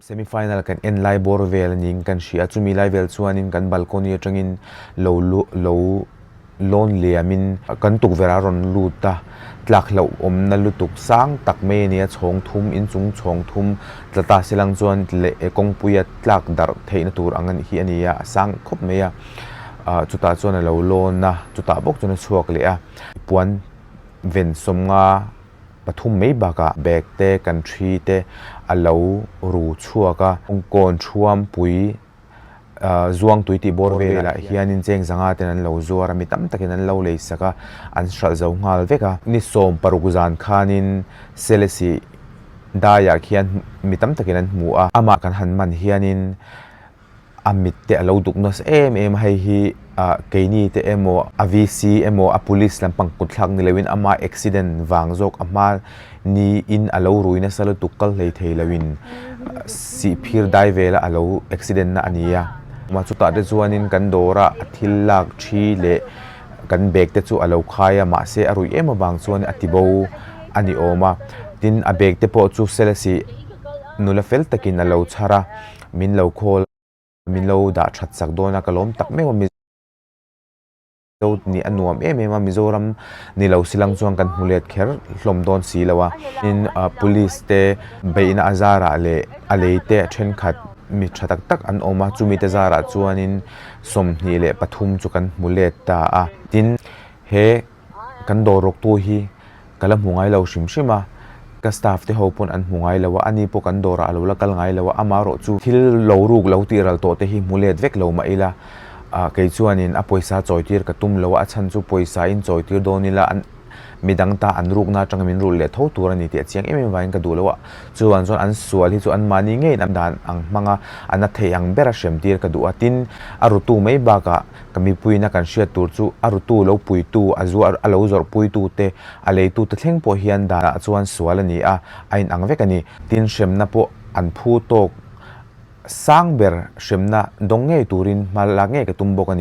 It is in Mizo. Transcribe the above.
Semi final kan en lai bawr vel a niin kan hria a, chumi lai vel chuanin kan balcony atangin lo lo lawn liamin kan tukverh a rawn lut a, tlak hlauh awmna lutuk sang tak mai a ni a, chhawng thum inchung chhawng thum tla ta se lang chuan leh kawngpuia tlak darh theihna tur ang hi a ni a, a sang khawp mai a, ah chutah chuan a lo lawn a, chutah bawk chuan a chhuak leh a, puan ven sawmnga. Pathum mai bakah bag te kan thi te a lo ru chhuak a, kawn thuam pui zuang tui tih bawr velah hianin cheng zanga ten an lo zuar a, mi tam takin an lo lei sak a, an hralh zo nghal vek a. Ni 16 zan khanin Selesih daiah khian mi tam takin an hmu a, amah kan han man hianin a mit te a lo duk nasa em em a, hei hi ah keini te emaw a VC emaw a police lampang kut thlak ni loin ama accident vang zawk a hma niin a lo rui nasa lutuk kal hlei thei loin sihphir dai vela a lo accident na a ni a, chutah te chuanin kan dawra a thil lak thi leh kan bag te chu a lo khai a mahse a ruih em avang chuan a ti bo a ni awm a, tin a bag te pawh chu selesih nula fel takin a lo chhar a. Min lo call a, min lo dah that sak dawn a, ka lawm tak meuh a, Mizo nih a nuam em em a, Mizoram ni lo silang chuan kan hmu let kher hlawm dawn si lo a, tin police te beihna a zarah leh a lei te thenkhat mi tha tak tak an awm a, chumi te zarah chuanin 23 chu kan hmu let ta a, tin he kan dawr rawktu hi ka la hmu ngai lo hrim hrim a, ka staff te ho pawn an hmu ngai lo a, ani pawh kan dawrah a lo la kal ngai lo a, amaherawh chu thil lo ruk lo tih ral tawh te hi hmu let vek lo mah ila, ah kei chuanin a pawisa chawi tir ka tum lo a, a chhan chu pawisa in chawi tir dawn ila an midang ta an rukna atanga min rulh leh tho tur a ni tih a chiang em em vangin ka duh lo a, chuvang chuan an sual hi chu anmahni ngeiin an dan ang hmang a, a na thei ang bera hrem tir ka duh a, tin a rutu mai bakah Ka mipuiina kan hriat tur chu a rutu lo puitu, a zuar a lo zawrhpuitu te, a leitu te thleng pawh hian danah chuan sual a ni a, a inang vek a ni. Tin, hremna pawh an phu tawk sang ber hremna dawng ngei turin hma lak ngei ka tum bawk a ni.